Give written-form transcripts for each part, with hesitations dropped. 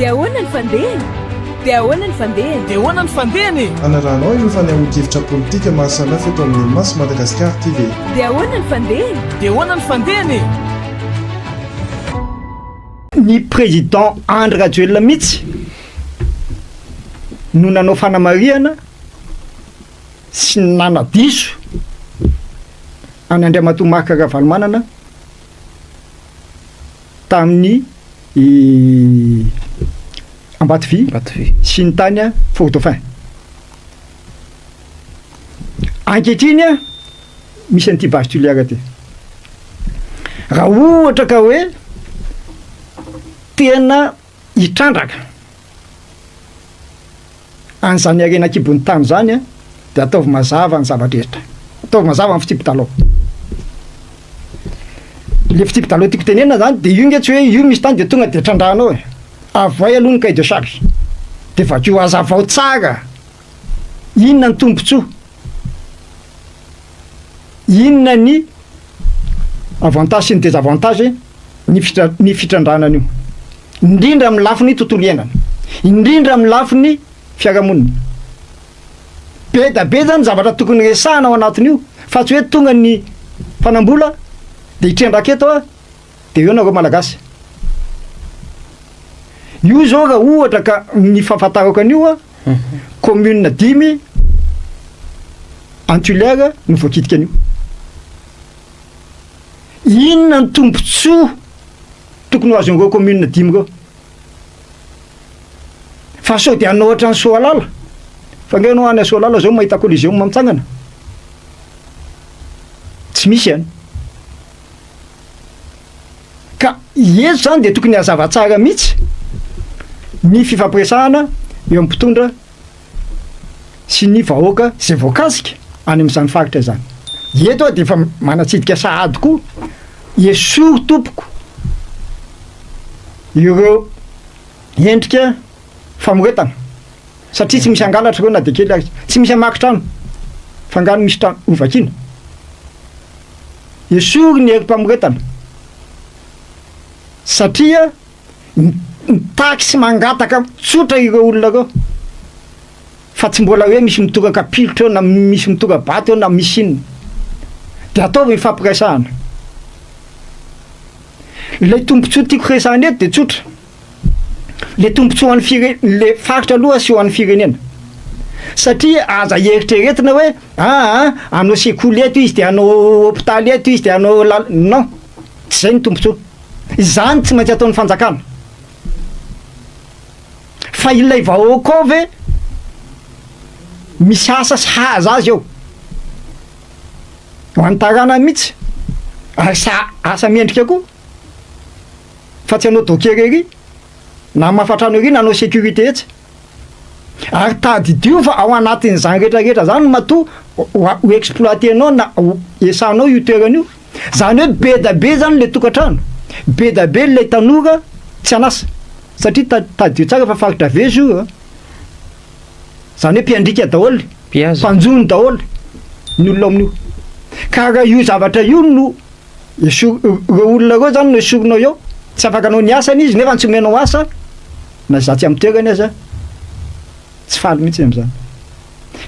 Dia ahoana ny fandehany? Dia ahoana ny fandehany? Dia ahoana ny fandehany e? Hanarahanao ireo fanehoan-kevitra politika maro samihafa eto amin'ny Maso Madagascar TV. Dia ahoana ny fandehany? Dia ahoana ny fandehany e? Ny Président Andry Rajoelina mihitsy no nanao fanamarihana sy nanadiso an'i Andriamatoa Marc Ravalomanana tamin'ny Ambatovy sy ny tany Fort Dauphin. Ankehitriny misy an'ity Base Toliara ity. Raha ohatra ka hoe tena hitrandraka an'izany harena an-kibon'ny tany izany an, dia ataovy mazava ny zava-drehetra. Ataovy mazava ny fitsipi-dalao. Le fitsipi-dalao tiako tenenina zany de io nge tsy hoe io misy tany de tonga de trandrahanao e. Avoay aloha ny cahier de charge. De vakio hazavao tsara inona ny tombontsoa, inona ny avantage sy ny désavantage ny fitra- ny fitrandrahana an'io. Indrindra amin'ny lafiny tontolo iainana, indrindra amin'ny lafiny fiarahamonina. Be da be zany zavatra tokony resahana ao anatin'io fa tsy hoe tonga ny mpanambola de hitrendraka eto a de eo nareo malagasy. Io zao raha ohatra ka ny fahafantarako an'io a, commune dimy any Tuléar no voakitika an'io. Inona ny tombotsoa tokony ho azon'ireo commune dimy ireo? Fa sao dia hanao ohatran'i Soalala? Fa angaha ianao any Soalala zao mahita coliseum mitsangana? Tsy misy an! Ka eto zany dia tokony hazava tsara mihitsy ny fifampiresahana eo amin'ny mpitondra sy ny vahoaka izay voakasika any amin'izany faritra izany. Eto aho dia efa manatsidika sahady koa, esory tompoko ireo endrika famoretana satria tsy misy hangalatra ireo na dia kely aza, tsy misy hamaky trano fa angaha misy trano hovakiana? Esory ny herim-pamoretana satria mitaky sy mangataka tsotra ireo olona ireo fa tsy mbola hoe misy mitoraka pilotra eo na misy mitora-bato eo na misy inona. Dia ataovy ny fampiresahana. Ilay tombontsoa tiako resahana eto dia tsotra. Le tombontsoa ho an'ny fire- le faritra aloha sy ho an'ny firenena. Satria aza eritreretina hoe aa hanao sekoly eto izy de hanao hopitaly eto izy de hanao lal- non, tsy zay ny tombontsoa. Izany tsy maintsy ataon'ny fanjakana. Fa ilay vahoaka ao ve misy asa sahaza azy eo? Ho an'ny taranany mihitsy ary sa asa mendrika koa fa tsy hanao docker ery na hamafa trano ery na hanao sécurité etsy. Ary tadidio fa ao anatin'izany rehetra rehetra zany matoa ho exploiter-nao na ho esanao io toerana io, zany hoe be da be zany le tokantrano, be da be le tanora tsy an'asa satria tadidio tsara fa faritra vezo io a. Zany hoe mpiandriaka daholo, Mpihaza. mpanjono daholo ny olona ao amin'io. Ka raha io zavatra io no esor- ireo olona ireo zany no esorinao eo, tsy afaka hanao ny asany izy nefa tsy omenao asa, na izaho tsy amin'ny toerany aza, tsy faly mihitsy amin'izany.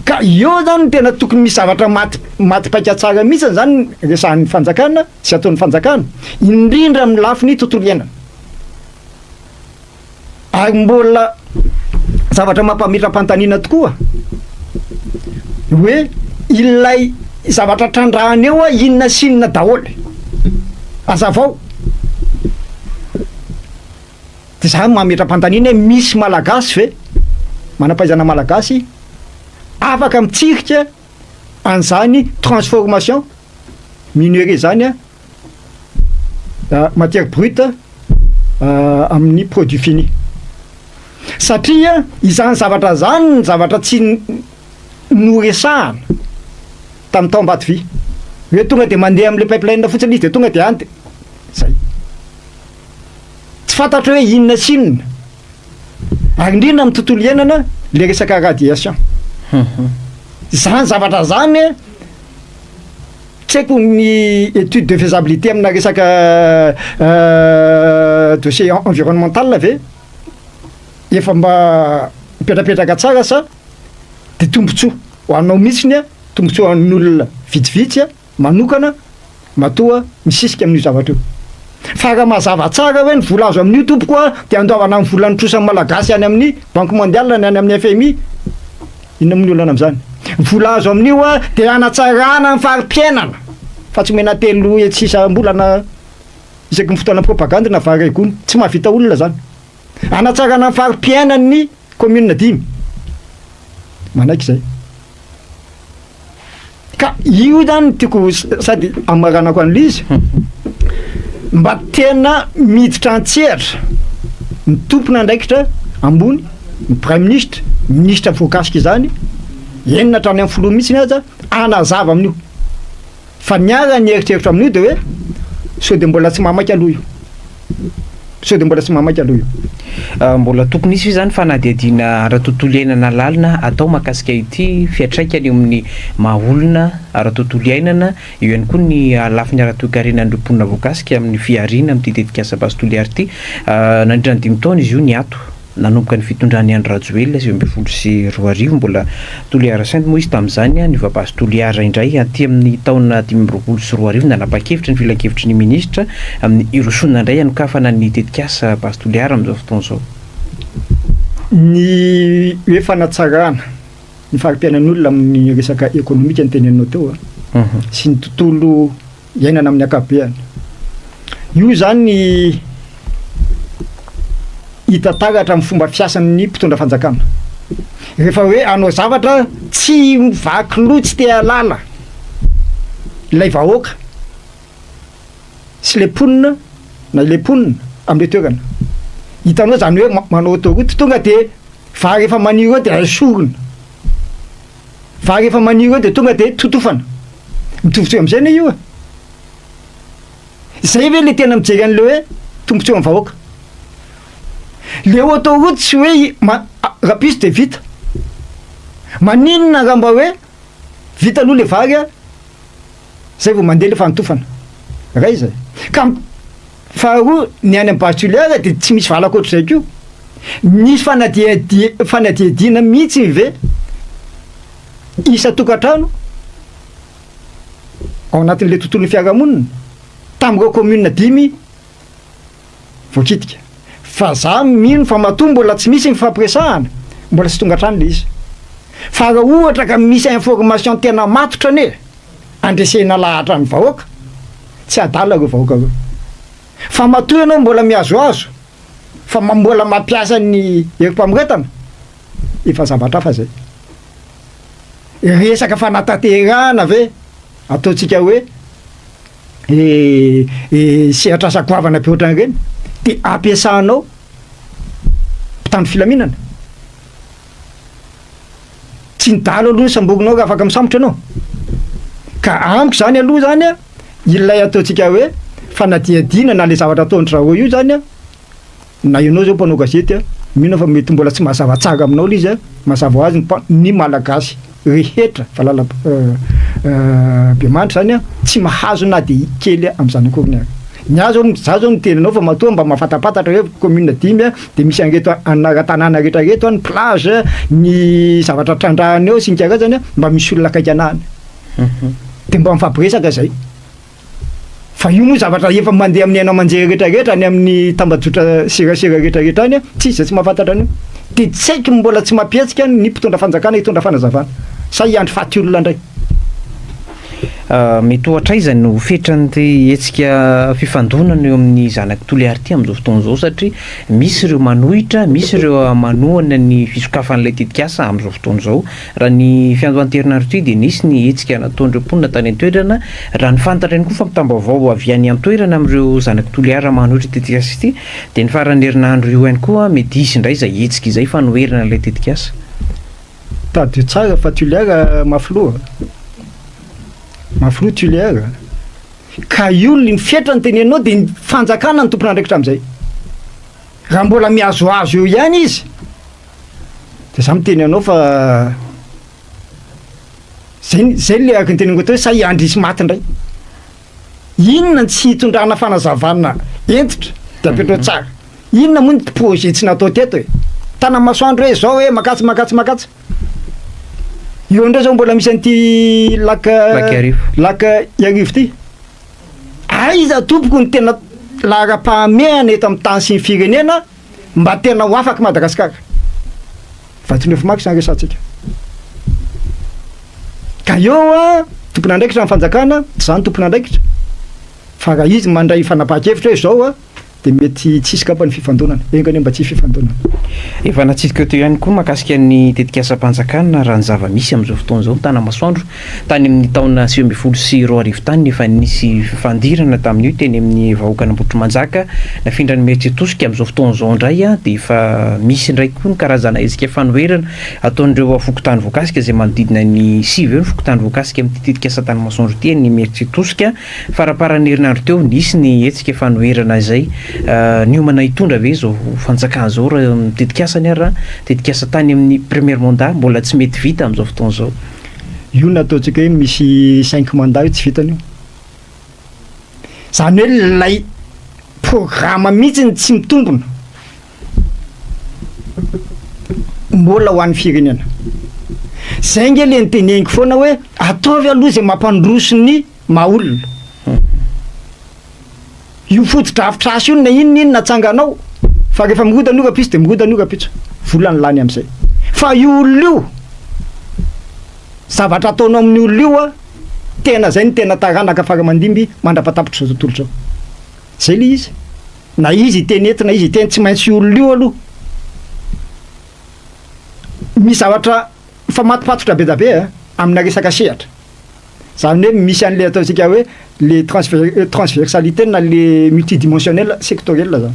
Ka eo zany no tena tokony misy zavatra maty maty paika tsara mihitsy zany resahan'ny fanjakana sy ataon'ny fanjakana, indrindra amin'ny lafiny tontolo iainana. Ary mbola zavatra mampametra-panontaniana tokoa hoe ilay zavatra trandrahana eo inona sy inona daholo? Azavao. De za mametra-panontaniana hoe misy malagasy ve, manam-pahaizana malagasy afaka mitsirika an'izany transformation minerais zany an? matière brute amin'ny produit fini satria izany zavatra zany ny zavatra tsy noresahana tamin'ny tao Ambatovy hoe tonga de mandeha am'le pipeline fotsiny izy de tonga de any de zay tsy fantatra hoe inona sy inona ary indrindra amin'ny tontolo iainana le resaka radiation zany zavatra zany Tsy haiko ny étude de faisabilité amina resaka dossier environnemental ve? efa mba mipetrapetraka tsara sa de tombontsoa ho anao mihitsiny a, tombontsoa ho an'ny olona vitsivitsy a, manokana matoa misisika amin'io zavatra io. Fa raha mazava tsara hoe ny vola azo amin'io tompoko a de andoavana ny volan'ny trosan'ny Malagasy any amin'ny Banque mondiale na any amin'ny FMI, inona moa ny olana amin'izany? Ny vola azo amin'io a de hanatsarana ny fari-piainana fa tsy omena telo hetsy isam-bolana isaky ny fotoana propagandy na vary gony, tsy mahavita olona zany. Hanatsarana ny fari-piainan'ny commune dimy. Manaiky zay. Ka io zany no tiako sady hamaranako an'ilay izy, mba tena miditra an-tsehatra ny tompon'andraikitra ambony, ny praiminisitra, ny minisitra voakasika izany, eny na hatrany amin'ny filoha mihitsiny aza, hanazava amin'io. Fa ny ahy raha ny eritreritro amin'io dia hoe sao dia mbola tsy mamaika aloha io. Sao dia mbola tsy mamaika aloha io. Mbola tokony hisy ve izany fanadihadiana ara-tontolo iainana lalina atao mahakasika ity fiantraikany eo amin'ny maha olona ara-tontolo iainana, eo ihany koa ny lafiny ara-toekarenan'ireo mponina voakasika amin'ny fihariana amin'ity tetikasa Base Toliara ity? Nandritra ny dimy taona izy io niato. Nanomboka ny fitondran'i Andry Rajoelina 2019, mbola Toliara Sainte moa izy tamin'izany, niova Base Toliara indray aty amin'ny taona 2025, nanapa-kevitra ny filankevitry ny minisitra amin'ny hirosoana indray hanokafana ny tetikasa Base Toliara amin'izao fotoana izao. Ny hoe fanatsarana ny fari-piainan'ny olona amin'ny resaka ekonomika no teneninao teo sy ny tontolo iainana amin'ny ankapobeany. Io izany hita taratra amin'ny fomba fiasan'ny mpitondra fanjakana. Rehefa hoe hanao zavatra tsy mivaky loha tsy te hahalala ilay vahoaka sy ilay mponina na ilay mponina amin'ilay toerana. Hitanao izany hoe manao autoroute tonga dia vary efa maniry eo dia esorina. Vary efa maniry eo dia tonga dia totofana. Mitovitovy amin'izay anie io e. Izay ve le tena mijery an'le hoe tombontsoan'ny vahoaka? Le autoroute tsy hoe ma- rapiso dia vita. Maninona raha mba hoe vita aloha le vary a, zay vao mandeha le fanotofana. Ray zay. Ka faharoa ny any amin'ny base tulaire dia tsy misy valaka ohatr'izay koa. Nisy fanadihadi- fanadihadiana mihitsy ve isan-tokantrano ao anatin'ilay tontolon'ny fiarahamonina tamin'ireo commune dimy voakitika. Fa za mino fa matoa mbola tsy misy ny fifampiresahana, mbola tsy tonga hatrany le izy. Fa raha ohatra ka misy information tena matotra anie andresena lahatra ny vahoaka, tsy adala ireo vahoaka ireo. Fa matoa ianao mbola mihazohazo fa mbola mampiasa ny herim-pamoretana, efa zavatra hafa zay. Resaka fanatanterahana ve ataontsika hoe sehatr'asa goavana be ohatran'ireny de ampiasanao mpitandro filaminana? Tsy ny dahalo aloha no samborinao raha afaka misambotra ianao. Ka amiko zany aloha zany a, ilay ataontsika hoe fanadihadiana na le zavatra ataon-dry zareo io zany a, Na ianao zao mpanao gazety a, mino aho fa mety mbola tsy mazava tsara aminao le izy a, mazava ho azy ny mpa- ny malagasy rehetra valala be mandry zany a, tsy mahazo na de kely am'zany akory ary. Ny ahy zao, za zao miteny anao fa matoa mba mahafantampantatra hoe commune dimy a, de misy an'ireto anaran-tanàna rehetra reto a, ny plage, ny zavatra trandrahana eo sy ny karazany a, mba misy olona akaiky anah any. De mba mifampiresaka zay. Fa io moa zavatra efa mandeha amin'ny haino aman-jery rehetra rehetra any amin'ny tambajotra serasera rehetra rehetra any, tsisy izay tsy mahafantatra an'io. Dia tsy haiko mbola tsy mampihetsika ny mpitondra fanjakana hitondra fanazavana. Sa hiandry faty olona indray? Mety ho hatraiza no fetran'ity hetsika fifandonana eo amin'ny zanak'i Toliara ity amin'izao fotoana izao satria misy ireo manohitra, misy ireo manohana ny fisokafan'ilay tetikasa amin'izao fotoana izao. Raha ny fiandohan'ity herinandro ity dia nisy ny hetsika nataon'ireo mponina tany an-toerana, raha ny fantatra ihany koa fampitam-baovao avy any an-toerana amin'ireo zanak'i Toliara manohitra ity tetikasa ity dia ny faran'ny herinandro io ihany koa mety hisy indray izay hetsika izay fanoherana ilay tetikasa. Tadidio tsara fa Toliara mafy loha, mafy loha Toliara, ka io ny fetra ny teneninao dia ny fanjakana no tompon'andraikitra amin'izay, raha mbola mihazohazo eo ihany izy De za miteny anao fa zay zay le araka ny teneniko teo hoe sa hiandry hisy maty indray. Inona ny tsy hitondrana fanazavana hentitra de apetrao tsara. Inona moa ny projet tsy natao teto e? Tanamasoandro hoe zao hoe makatsy makatsy makatsy. Eo indray zao mbola misy an'ity lac Lac Iarivo. Lac Iarivo ity. Aiza tompoko ny tena laharam-pahamehana eto amin'ny tany sy ny firenena mba tena ho afaka Madagasikara? Vatonefo-max no resahantsika. Ka eo an, tompon'andraikitra ny fanjakana, tsy za no tompon'andraikitra, fa raha izy mandray fanapahan-kevitra hoe zao an, dia mety tsy hisy angamba ny fifandonana, enga anie mba tsy hisy fifandonana. Efa natsidika teo ihany koa mahakasika ny tetikasam-panjakana raha ny zava-misy amin'izao fotoana izao ny Tanamasoandro. Tany amin'ny taona 2019 tany efa nisy fifandirana tamin'io teny amin'ny vahoakan'Ambohitrimanjaka nafindran'ny Imerintsiatosika. Amin'izao fotoana izao indray dia efa misy indray koa ny karazana hetsika fanoherana ataon'ireo fokontany voakasika izay manodidina ny sivy eo ny fokontany voakasika amin'ity tetikasa Tanamasoandro ity any Imerintsiatosika. Faramparan'ny herinandro teo, nisy ny hetsika fanoherana izay niomana hitondra ve izao fanjakana izao raha ny tetikasany ary raha tetikasa tany amin'ny premier mandat mbola tsy mety vita amin'izao fotoana izao. Io no ataontsika hoe misy cinq mandat io tsy vitany io. Izany hoe ilay programa mihitsy no tsy mitombina. Mbola ho an'ny firenena. Zay nge le niteneniko foana hoe ataovy aloha zay mampandroso ny maha olona. Io fotodrafitrasa io na inona inona atsanganao fa rehefa mirodana io rapiso de mirodana io rapitso. Vola ny lany am'zay. Fa io olona io, zavatra ataonao amin'io olona io a, tena zay no tena taranaka fara aman-dimby mandra-patapitr'izao tontolo izao. Zay le izy. Na izy hiteny eto na izy hiteny tsy maintsy io olona io aloha. Misy zavatra mifamatopatotra be da be a, amina resaka sehatra. Zany hoe misy an'le ataontsika hoe le transver- transversalité na le multidimensionnel sectoriel zany.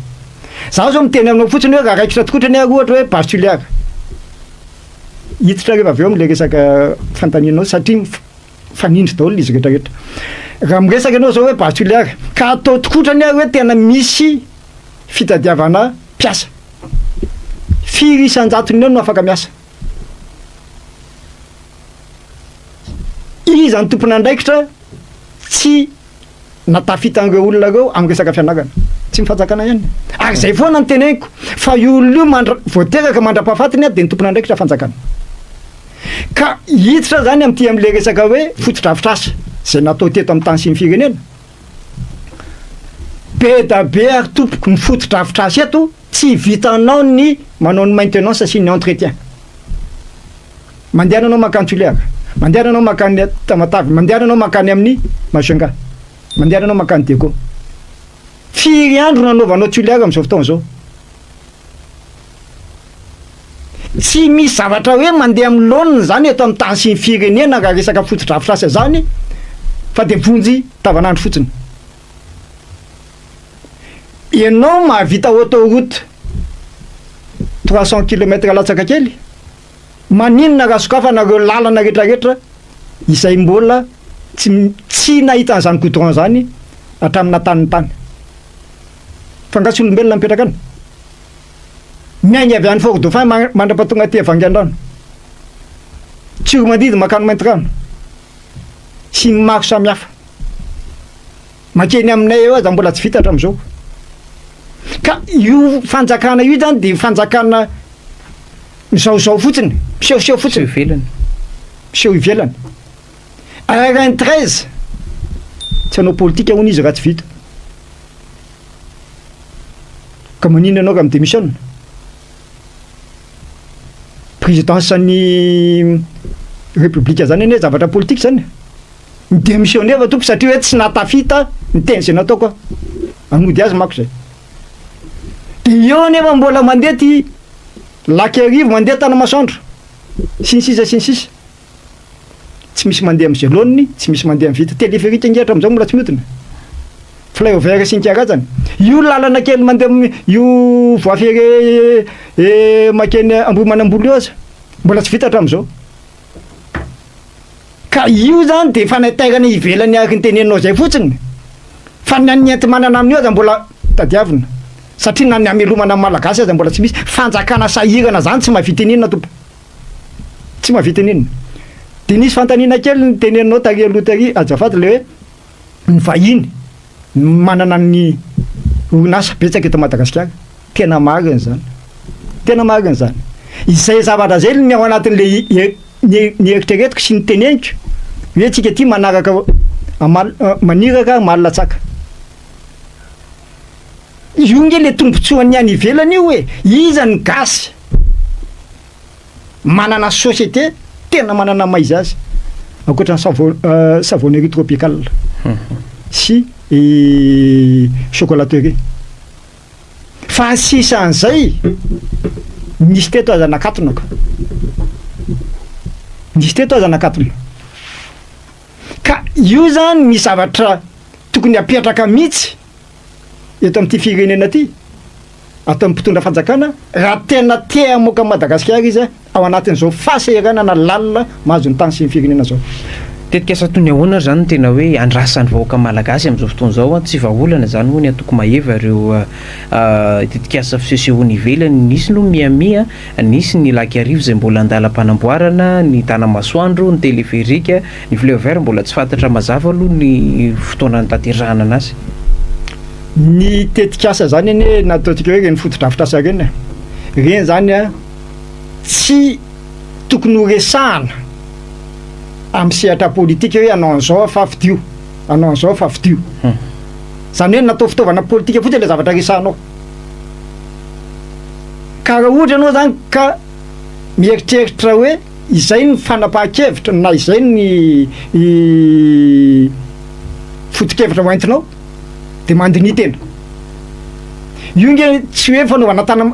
Za zao miteny aminao fotsiny hoe raha raikitra tokotra anie ohatra hoe Base Toliara. Hiditra rehefa avy eo am'le resaka fanontanianao satria Mifanindry daholo izy rehetra rehetra. Raha miresaka ianao zao hoe Base Toliara, ka atao tokotra anie hoe tena misy fitadiavana mpiasa. Firy isan-jatony eo no afaka miasa? Iza no tompon'andraikitra tsy nahatafita an'ireo olona ireo amin'ny resaka fianarana? Tsy ny fanjakana ihany. Ary izay foana no teneniko fa io olona io mandra- vao teraka mandra-pahafatiny dia ny tompon'andraikitra fanjakana. Ka hiditra zany amin'ity amin'ilay resaka hoe fotodrafitrasa izay natao teto amin'ny tany sy ny firenena. Be da be ary tompoko ny fotodrafitrasa eto tsy vitanao ny manao ny maintenance sy ny entretien. Mandehana anao mankany Toliara, mandehana anao mankany Tamatave, mandehana anao mankany amin'ny Majunga, mandehana anao mankany Diego. Firy andro nanaovanao Toliara amin'izao fotoana izao? Tsy misy zavatra hoe mandeha amin'ny laoniny izany eto amin'ny tany sy ny firenena raha resaka fotodrafitrasa izany fa dia vonjy tavanandro fotsiny. Ianao mahavita autoroute 300 kilomètres latsaka kely, maninona raha sokafana ireo lalana rehetrarehetra izay mbola tsy tsy nahita an'izany goudron izany hatramin'ny natanin'ny tany. Fa nga tsy olombelona mipetraka any? Miainga avy any Fort Dauphin mandra-pahatonga aty Vangaindrano. Tsiromandidy mankany Maintirano. Sy ny maro samihafa. Mankeny aminay eo aza mbola tsy vita hatramin'izao. Ka io fanjakana io zany dia fanjakana mizahozaho fotsiny, misehoseho fotsiny. Miseho ivelany. Miseho ivelany. RN 13, tsy hanao politika hono izy raha tsy vita. Ka maninona ianao raha mi-démissionne? Présidence ny République zany anie zavatra politique zany e. Mi-démissionner va tompo satria hoe tsy nahatafita ny teny izay nataoko aho. Hanody azy manko zay. De eo anefa mbola mandeha ty Lac Iarivo, mandeha Tanamasoandro, sy ny sisa sy ny sisa. Tsy misy mandeha amin'izay laoniny, tsy misy mandeha amin'ny vita. Téléphérique ange hatramin'izao mbola tsy mihodina. Flyover sy ny karazany. Io lalana kely mandeha amin'ny io voie ferrée makeny Ambohimanambola io aza mbola tsy vita hatramin'izao. Ka io zany dia fanaitairana ivelany araka ny teneninao izay fotsiny fa na ny enti-manana amin'io aza mbola tadiavina satria na ny hamelomana ny Malagasy aza mbola tsy misy. Fanjakana sahirana zany tsy mahavita ininona tompoko. Tsy mahavita ininona. Dia nisy fanontaniana kely niteneninao tary aloha tary azafady ilay hoe ny vahiny manana ny orinasa betsaka eto Madagasikara. Tena marina izany. Tena marina izany. Izay zavatra izay ny ao anatin'ilay ny eritreretiko sy ny teneniko hoe tsika aty manaraka amal maniraka amaly latsaka. Io nge le tombotsoan'ny any ivelany io e! Iza ny gasy manana société tena manana ny maha izy azy ankoatra ny savo savonnerie tropicale sy chocolaterie. Fa ny sisa an'izay, nisy teto aza nakatona ka. Nisy teto aza nakatona. Ka io zany ny zavatra tokony apetraka mihitsy eto amin'ity firenena ity, ataon'ny mpitondra fanjakana, raha tena te hamoaka an'i Madagasikara izy ao anatin'izao fahasahiranana lalina mahazo ny tany sy ny firenena izao. Tetikasa toy ny ahoana ary izany no tena hoe andrasan'ny vahoaka malagasy amin'izao fotoana izao? Tsy vahaolana izany hoy ny antoko Maeva ireo tetikasa fisehosehoana ivelany. Nisy aloha Miami, nisy ny Lac Iarivo izay mbola andalam-panamboarana, ny Tanamasoandro, ny Téléphérique, ny Fleuve Vert mbola tsy fantatra mazava aloha ny fotoana hanatanterahana anazy. Ny tetikasa izany anie na ataontsika hoe ireny fotodrafitrasa ireny e, ireny izany tsy tokony ho resahana amin'ny sehatra politika hoe hanao an'izao aho fa fidio, hanao an'izao aho fa fidio. Izany hoe natao fitaovana politika fotsiny ilay zavatra resahanao. Ka raha ohatra ianao izany ka mieritreritra hoe izay ny fanapahan-kevitra na izay ny foto-kevitra hoentinao dia mandiniha tena. Io nge tsy hoe fanaovana tana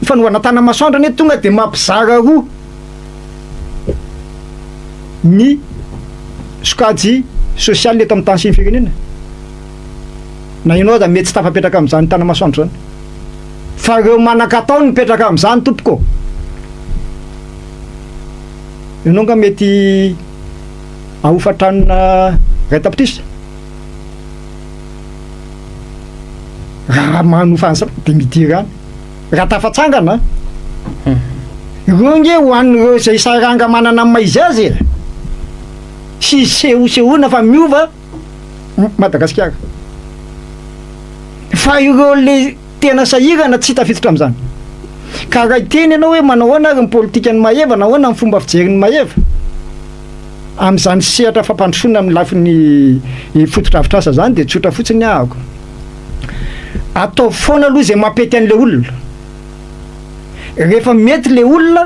fanaovana tana-masoandro anie tonga dia mampizara roa ny sokajy sosialy eto amin'ny tany sy ny firenena. Na ianao aza mety tsy tafapetraka amin'izany tana-masoandro izany. Fa ireo manan-katao no mipetraka amin'izany tompoko. Ianao nga mety ahofa tranona iray tapitrisa? Raha manofa an'izany dia midira any. Raha tafatsangana, ireo nge ho an'ireo izay saranga manana ny maha izy azy e! Sy isehosehoana fa miova Madagasikara. Fa ireo le tena sahirana tsy tafiditra amin'izany. Ka raha hiteny ianao hoe manao ahoana ary ny politikan'i Maeva, na ahoana ny fomba fijerin'i Maeva amin'izany sehatra fampandrosoana amin'ny lafiny fotodrafitrasa izany dia tsotra fotsiny ahako. Ataovy foana aloha izay mampety an'ilay olona. Rehefa mety ilay olona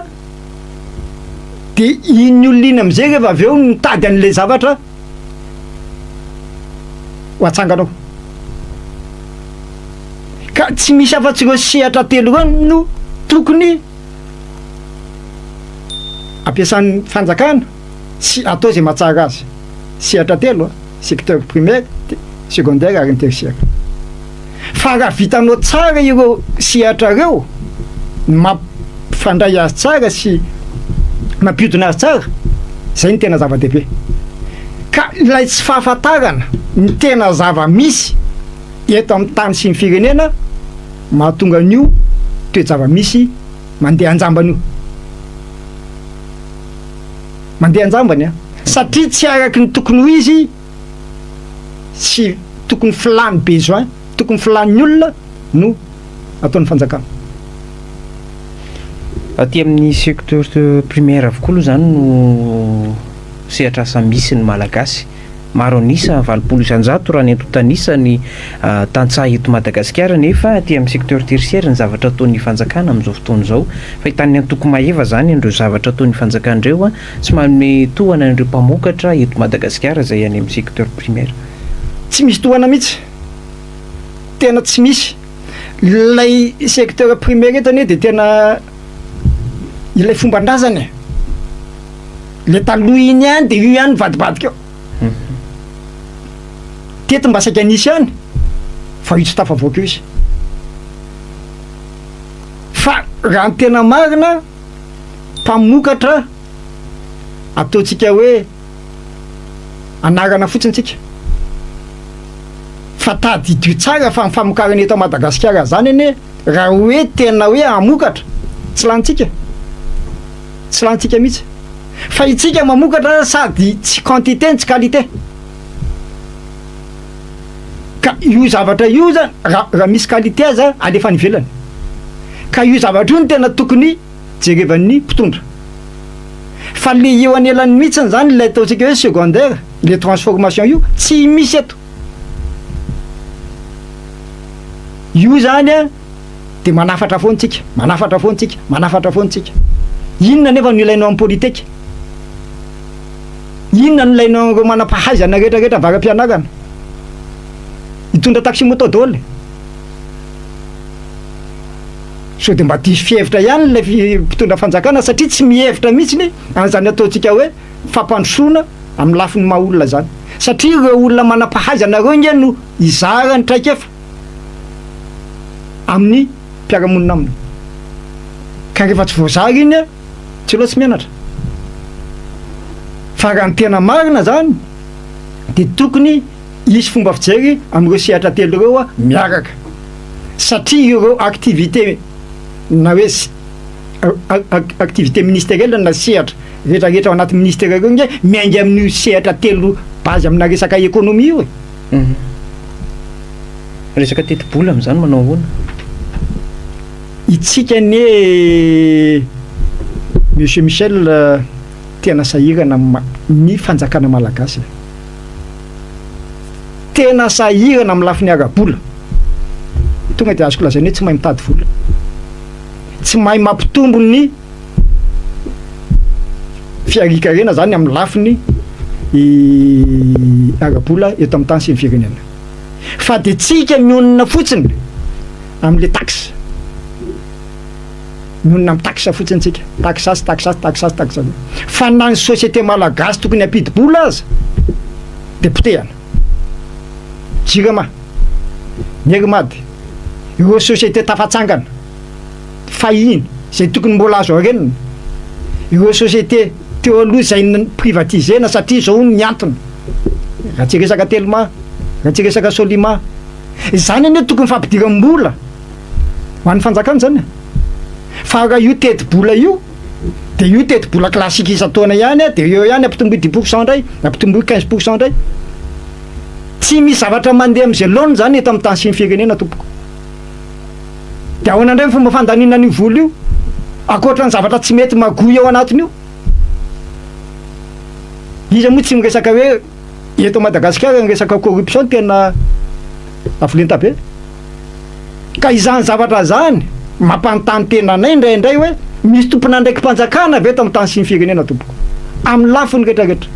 dia iny olona iny amin'izay rehefa avy eo mitady an'ilay zavatra ho atsanganao. Ka tsy misy afa-tsy ireo sehatra telo ireo no tokony ampiasan'ny fanjakana sy atao izay mahatsara azy. Sehatra telo a. secteur primaire, secondaire ary ny tertiaire. Fa raha vitanao tsara ireo sehatra ireo, ny mampifandray azy tsara sy mampiodina azy tsara, izay no tena zava-dehibe. Ka ilay tsy fahafantarana ny tena zava-misy eto amin'ny tany sy ny firenena mahatonga an'io toe-java-misy mandeha an-jambany io. Mandeha an-jambany an! Satria tsy araky ny tokony ho izy sy tokony filàn'ny besoin, tokony filàn'ny olona no ataon'ny fanjakana. Aty amin'ny secteur primaire avokoa aloha izany no sehatr'asa misy ny Malagasy. Maro an'isa, 80% raha ny antontan'isa ny tantsaha eto Madagasikara nefa aty amin'ny secteur tertiaire ny zavatra ataon'ny fanjakana amin'izao fotoana izao. Fahitan'ny antoko Maeva izany an'ireo zavatra ataon'ny fanjakana ireo tsy manome tohana an'ireo mpamokatra eto Madagasikara izay any amin'ny secteur primaire. Tsy misy tohana mihitsy. Tena tsy misy. Ilay secteur primaire eto anie dia tena ilay fomban-drazana e. Ilay taloha iny ihany dia io ihany mivadibadika eo. Teto mba saika nisy ihany fa io tsy tafavoaka io izy. Fa raha ny tena marina, mpamokatra ataontsika hoe anarana fotsiny tsika. Fa tadidio tsara fa ny famokarana eto Madagasikara zany anie raha hoe tena hoe hamokatra tsy lanintsika. Tsy lanintsika mihitsy. Fa itsika mamokatra sady tsy quantité no tsy qualité. Ka io zavatra io zany raha raha misy qualité aza alefa any ivelany. Ka io zavatra io no tena tokony jerevan'ny mpitondra. Fa le eo anelany mihitsiny zany ilay ataontsika hoe secondaire, le transformation io tsy misy eto. Io zany an de manafatra foana tsika, manafatra foana tsika, manafatra foana tsika. Inona nefa no ilainao amin'ny politika? Inona no ilainao amin'ireo manam-pahaizana rehetra rehetra avara-pianarana? Hitondra taxi moto daholo e. Sao dia mba diso fihevitra ihany ilay mpitondra fanjakana satria tsy mihevitra mihitsiny an'izany ataontsika hoe fampandrosoana amin'ny lafiny maha olona izany. Satria ireo olona manam-pahaizana ireo ange no hizara ny traikefa amin'ny mpiara-monina aminy. Ka rehefa tsy voazara iny, tsy aleo tsy mianatra. Fa raha ny tena marina izany dia tokony hisy fomba fijery amin'ireo sehatra telo ireo miaraka satria ireo activité na hoe activité ministérielle na sehatra rehetra rehetra ao anaty ministère ireo nge miainga amin'io sehatra telo base amina resaka économie io e. Resaka tetibola amin'izany manao ahoana? Itsika anie Monsieur Michel tena sahirana ny fanjakana malagasy e. Tena sahirana amin'ny lafiny ara-bola. Tonga dia azoko lazaina hoe tsy mahay mitady vola. Tsy mahay mampitombo ny fiharian-karena zany amin'ny lafiny ara-bola eto amin'ny tany sy ny firenena. Fa dia tsika mionona fotsiny amin'le taxe. Mionona amin'ny taxe fotsiny tsika. Taxe azy, taxe azy, taxe azy, taxe azy. Fa na ny société malagasy tokony hampidi-bola aza dia potehana. Jirama, ny Airmad, ireo société tafatsangana fahiny izay tokony mbola azo arenina, ireo société teo aloha izay ni-privatiser-na satria izao hono ny antony, raha tsy resaka Telma, raha tsy resaka Solima, izany anie tokony fampidiram-bola ho an'ny fanjakana izany e! Fa raha io tetibola io dia io tetibola classique isan-taona ihany dia eo ihany ampitomboy dix pour cent indray, ampitomboy quinze pour cent indray. Tsy misy zavatra mandeha amin'izay laoniny izany eto amin'ny tany sy ny firenena tompoko. Dia ahoana indray ny fomba fandaniana an'io vola io? Ankoatra ny zavatra tsy mety magoy ao anatin'io? Iza moa tsy miresaka hoe eto Madagasikara ny resaka corruption tena avo lenta be? Ka izany zavatra izany mampanontany tena anay indraindray hoe misy tompon'andraiki-panjakana ve eto amin'ny tany sy ny firenena tompoko? Amin'ny lafiny rehetrarehetra.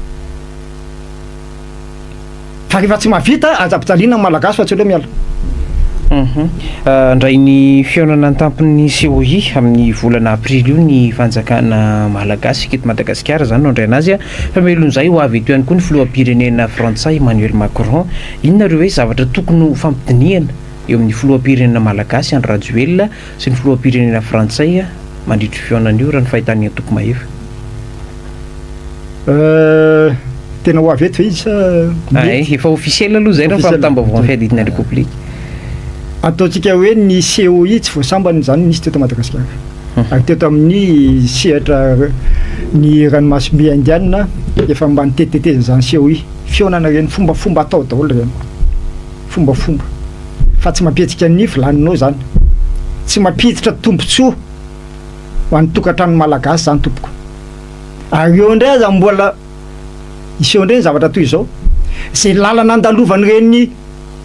Fa rehefa tsy mahavita, aza ampijaliana ny Malagasy fa tsy aleo miala. Handray ny fihaonana an-tampon'ny COI amin'ny volana aprily io ny fanjakana malagasy, eto Madagasikara izany no handray anazy. Fa mialohan'izay ho avy eto ihany koa ny filoham-pirenena frantsay Emmanuel Macron. Inona ireo hoe zavatra tokony ho fampidinihana eo amin'ny filoham-pirenena malagasy Andry Rajoelina sy ny filoham-pirenena frantsay mandritra io fihaonana io raha ny fahitan'ny antoko Mahefa? Tena ho avy eto ve izy sa mety? Ay, efa officiel aloha izay raha ny fampitam-baovaon'ny fiadidiana ny Repoblika. Ataontsika hoe ny COI tsy vao sambany izany nisy teto Madagasikara. Ary teto amin'ny sehatra ny ranomasimbe Indiana efa mba nitetitetezina izany COI. Fihaonana ireny fombafomba atao daholo ireny. Fombafomba. Fa tsy mampihetsika ny vilaninao izany. Tsy mampiditra tombontsoa ho an'ny tokantrano malagasy izany tompoko. Ary eo indray aza mbola hiseho indray ny zavatra toy izao. Izay lalana andalovan'ireny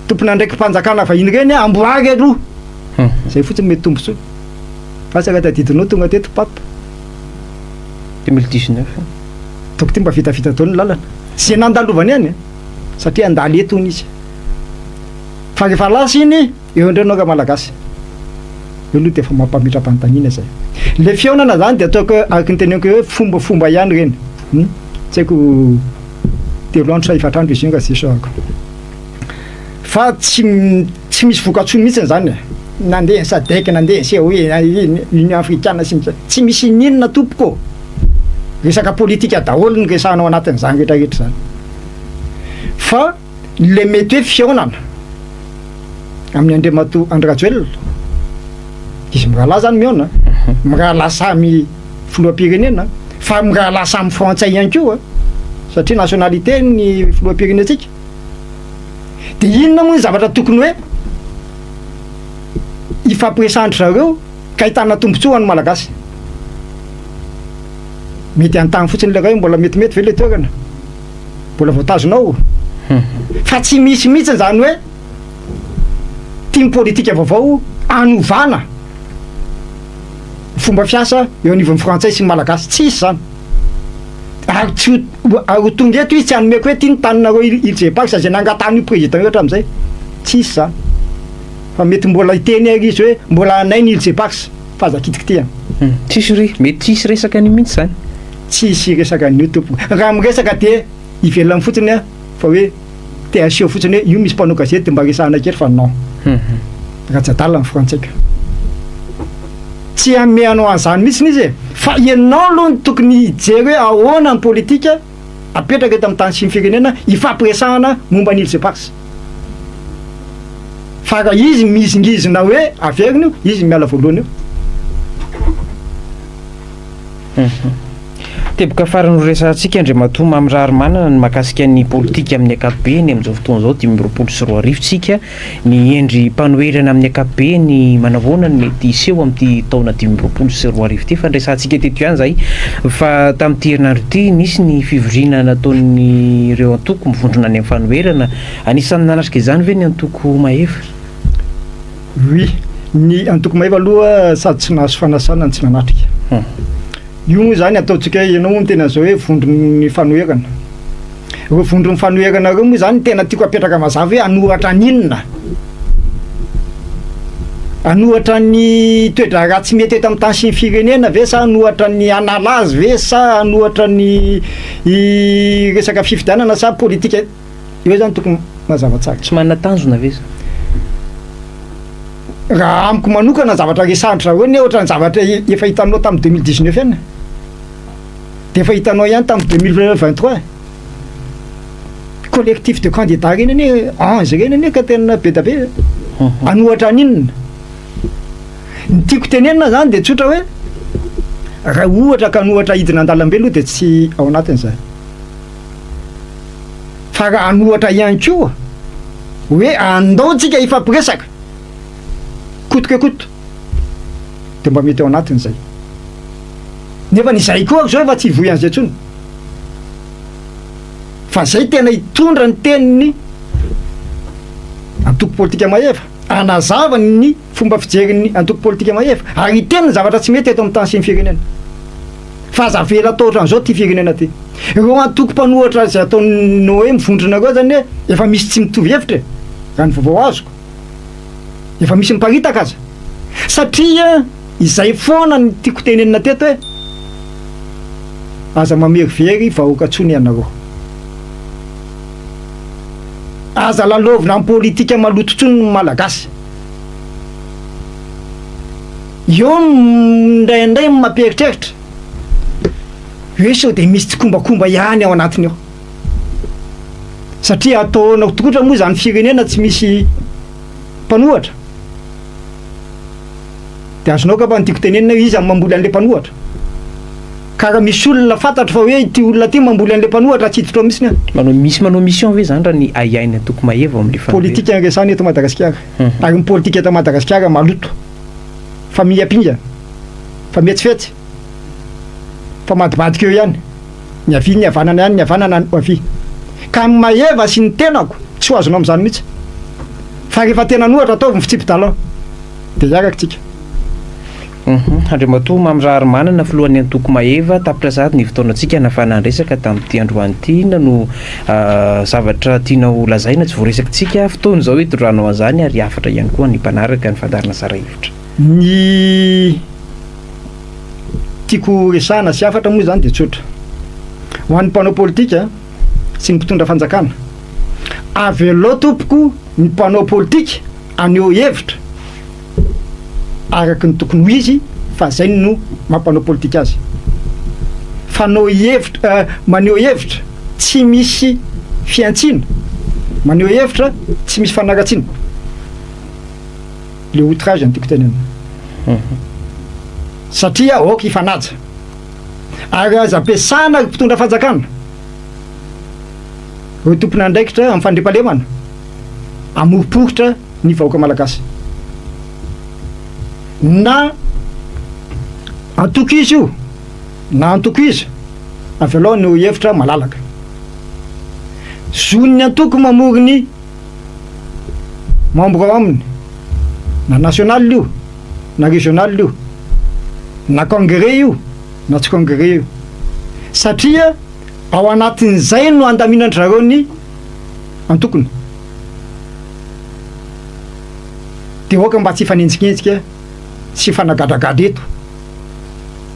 tompon'andraiki-panjakana vahiny ireny amboary aloha. Izay fotsiny mety tombontsoa. Fa tsy raha tadidinao tonga teto Pape. 2019. Ataoko ity mba vitavita daholo ny lalana. Izay nandalovany ihany e. Satria handalo eto hono izy. Fa rehefa lasa iny, eo indray ianao Ramalagasy. Eo aloha dia efa mampametra-panontaniana izay. Ilay fihaonana izany dia ataoko hoe araka ny teneniko hoe fombafomba ihany ireny. Hum, tsy haiko telo andro sa efatra andro izy io raha tsy diso ahako. Fa tsy tsy misy vokatsoa mihitsy izany e. Nandeha ny SADC, nandeha ny COI, Union africaine sy ny sisa. Tsy misy ininona tompoko ô. Resaka politika daholo no resahana ao anatin'izany rehetra rehetra izany. Fa Ilay mety hoe fihaonana amin'ny Andriamatoa Andry Rajoelina, izy mirahalahy zany mihaona, mirahalahy samy filoham-pirenena, fa mirahalahy samy frantsay ihany koa, satria nationalité ny filoham-pirenentsika. Dia inona moa ny zavatra tokony hoe hifampiresahan-dry zareo? Ka ahitana tombontsoa ho an'ny Malagasy. Mety hanontany fotsiny ilay ray hoe mbola metimety ve ilay toerana? Mbola voatazona ao? Fa tsy misy mihitsy izany hoe tim politika vaovao hanovana ny fomba fiasa eo anivon'ny frantsay sy ny malagasy. Tsy hisy izany. Ary tsy ho ary ho tonga eto izy tsy hanomeko hoe ity ny taninareo Îles Éparses izay nangatahan'io président io hatramin'izay. Tsy hisy izany. Fa mety mbola hiteny ary izy hoe mbola anay ny Îles Éparses fa aza kitikitihana. Tsisy re, mety tsy hisy resaka an'io mihitsy izany. Tsy hisy resaka an'io tompoko. Raha miresaka dia ivelany fotsiny aho fa hoe te haseho fotsiny hoe io misy mpanao gazety dia mba resahana kely fa non. Raha tsy adala ny frantsay ka. Tsy hanome anao an'izany mihitsy izy e! Fa ianao aloha no tokony hijery hoe ahoana ny politika apetraka eto amin'ny tany sy ny firenena hifampiresahana momba ny Îles Éparses. Fa raha izy mihizingizina hoe averina io, izy miala voalohany eo. Teboka farany horesahantsika Andriamatoa Mamy Raharimanana ny mahakasika ny politika amin'ny ankapobeny amin'izao fotoana izao 2025 tsika ny endri-panoherana amin'ny ankapobeny manao ahoana no mety hiseho amin'ity taona 2025 ity fa niresahantsika teto ihany izay fa tamin'ity herinandro ity nisy ny fivoriana nataon'ireo antoko mivondrona any amin'ny fanoherana anisan'ny nanatrika izany ve ny antoko Mahefa? Oui, ny antoko Maeva aloha sady tsy nahazo fanasana no tsy nanatrika. Io moa izany ataontsika hoe ianao moa miteny an'izao hoe vondron'ny fanoherana. Ireo vondron'ny fanoherana ireo moa izany tena tiako apetraka mazava hoe hanoratra an'inona? Hanoratra ny toe-draharaha tsy mety eto amin'ny tany sy ny firenena ve sa hanoratra ny hanala azy ve sa hanoratra ny resaka fifidianana sa politika? Eo zany tokony mazava tsara. Tsy manana tanjona ve za? Raha amiko manokana ny zavatra resahan-dry zareo anie ohatran'ny zavatra efa hitanao tamin'ny 2019 ihany e. Dia efa hitanao ihany tamin'ny 2023 e. Collectif de candidats ireny anie, ange ireny anie ka tena be dia be e. Hanohatra an'inona? Ny tiako tenenina zany dia tsotra hoe raha ohatra ka hanohatra hidina an-dalambe aloha dia tsy ao anatin'izay. Fa raha hanohatra ihany koa hoe andao tsika hifampiresaka coute que coute dia mba mety ao anatiny izay. Nefa ny izay koa ary zao efa tsy hivoy an'izay intsony. Fa izay tena hitondra ny tenin'ny antoko politika mahefa, hanazava ny fomba fijerin'ny antoko politika mahefa ary hiteny ny zavatra tsy mety eto amin'ny tany sy ny firenena. Fa aza avela atao ohatran'izao ity firenena ity. Ireo antoko mpanohatra izay ataon'i Noé mivondrona ireo zany hoe efa misy tsy mitovy hevitra e, raha ny vaovao azoko. Efa misy miparitaka aza. Satria izay foana ny tiako tenenina teto hoe aza mamerivery vahoaka tsony ianareo. Aza lalaovina amin'ny politika maloto tsony ny Malagasy. Eo no indraindray mampieritreritra hoe sao dia misy tsikombakomba ihany ao anatiny ao. Satria ataonao tokotra moa izany firenena tsy misy mpanohatra. Dia azonao angamba ny tiako tenenina hoe iza no mamboly an'ilay mpanohatra. Ka raha misy olona fantatro fa hoe ity olona ity mamboly an'ilay mpanohatra tsy hiditra ao mihitsy aho. Manao misy manao mission ve izany raha ny ahiahin'ny antoko Maeva ao amin'ilay fanoherana? Politika ny resahana eto Madagasikara. Ary ny politika eto Madagasikara maloto. Fa miampingana. Fa mihetsifetsy. Fa madibadika eo ihany. Ny havia ny havanana ihany ny havanana no havia. Ka ny Maeva sy ny tenako tsy ho azonao amin'izany mihitsy. Fa rehefa tena an'ohatra ataovy ny fitsipi-dalao. Dia hiaraka tsika. Andriamatoa Mamy Raharimanana, filohan'ny antoko Maeva, tapitra sahady ny fotoanantsika nafana niresaka tamin'ity androany ity. Inona no zavatra tianao holazaina tsy voaresakitsika? Fotoana izao hitondranao an'izany ary hafatra ihany koa ny mpanaraka ny fandaharana Zara Hevitra. Ny tiako horesahana sy hafatra moa izany dia tsotra. Ho an'ny mpanao politika sy ny mpitondra fanjakana, avelao tompoko ny mpanao politika haneho hevitra araka ny tokony ho izy fa zay no mampanao politika azy. Fanao hevitra, maneho hevitra tsy misy fihantsiana, maneho hevitra tsy misy fanaratsiana. Le outrage no tiako tenenina. Satria aoka hifanaja. Ary aza ampiasana ry mpitondra fanjakana, ireo tompon'andraikitra amin'ny fandriampahalemana, hamoriporitra ny vahoaka malagasy. Na. Antoko izy io na antoko iza, avelao haneho hevitra malalaka. Zon'ny antoko mamory ny membre ao aminy, na national io na regional io, na congrès io na tsy congrès io, satria ao anatin'izay no andaminan-dry zareo ny antokony. Dia aoka mba tsy hifanenjikenjika sy hifanagadragadra eto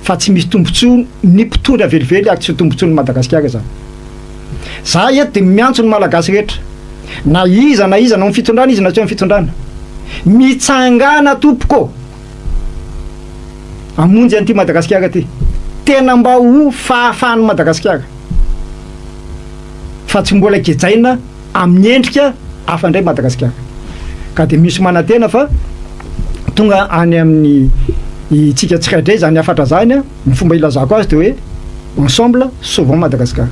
fa tsy misy tombotsoa ny mpitondra velively ary tsy ho tombotsoan'i Madagasikara izany. Za eto dia miantso ny Malagasy rehetra, na iza na iza na ao amin'ny fitondrana izy na tsy ao amin'ny fitondrana, mitsangàna tompoko ô! Hamonjy an'ity Madagasikara ity. Tena mba ho fahafahan'i Madagasikara fa tsy mbola gejaina amin'ny endrika hafa indray Madagasikara. Ka dia misy manantena fa tonga any amin'ny itsika tsiraidray izany hafatra izany, ny fomba ilazako azy dia hoe ensemble sauvons Madagascar.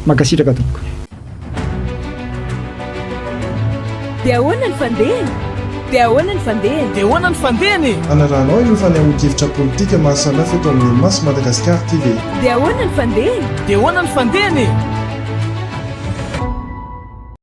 Mankasitraka tompoko. Dia ahoana ny fandehany? Dia ahoana ny fandehany? Dia ahoana ny fandehany e? Hanarahanao ireo fanehoan-kevitra politika maro samihafa eto amin'ny Maso Madagascar TV. Dia ahoana ny fandehany? Dia ahoana ny fandehany e?